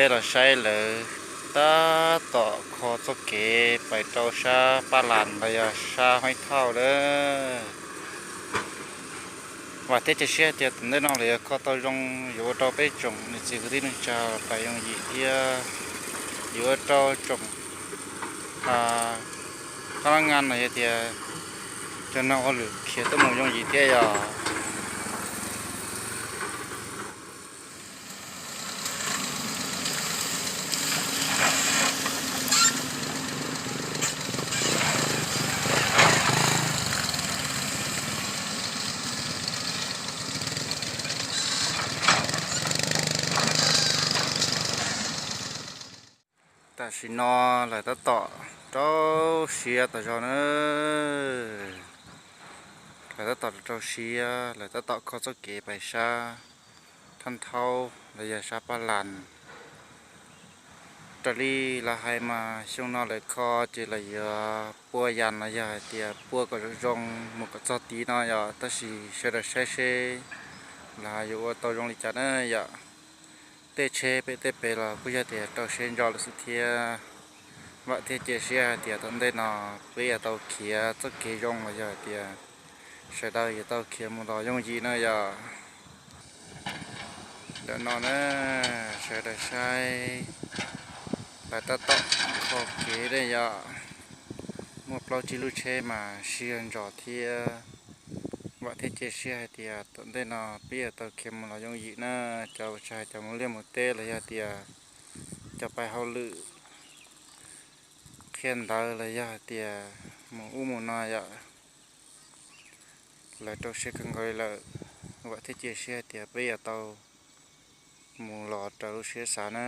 Peb los saib lawv tab tom kho txoj kev pais rau sab Paj Las los yog sab Haib Thauj lawm. Vam thiab cia siab tias tom ntej no lawv yuav kho tau zoo, yuav ua rau peb tsoom niam txiv kwv tij neej tsa pais yooj yim thiab yuav ua rau tsoom pab lab ngas no yog tias cov neeg ua lwm khiav tuaj mus yooj yim thiab yog. Tam sim no lawv tab tom rau siab tas zog na. Lawv tab tom rau siab, lawv tab tom kho txoj kev pais sab Thaj Thaub los yog sab Paj Las. Raws li lawv hais mas xyoo no lawv kho ces lawv yuav pua yas los yog hais tias pua kom zoo zoo mus kom txog tid no yom, tab sis sawv daws saib seb lawv yuav ua tau zoo li cas na yom. Tej tsheb pem tej pem los kuj yog tias rau siab ntso lawm xwb thiab. Vam thiab cia siab hais tias tom ntej no peb yuav tau khiav txoj kev zoo los yog hais tias sawv daws yuav tau khiav mus los yooj yim na yom. Ntawm no na, sawv daws saib, lawv tab tom kho kev ne yom. Muaj plaub tsib lub tsheb mas siab ntso thiab. Vam thiab cia siab hais tias tom ntej no peb yuav tau khiav mus los yooj yim na. Cov tsis hais cov mus liaj mus teb los yog tias cov pais hauj lwm qhia ntawv los yog hais tias mus ub mus no yom, lawv rau siab kawg nkaus li lawm. Vam thiab cia siab hais tias peb yuav tau mus los raws lub siab xav na.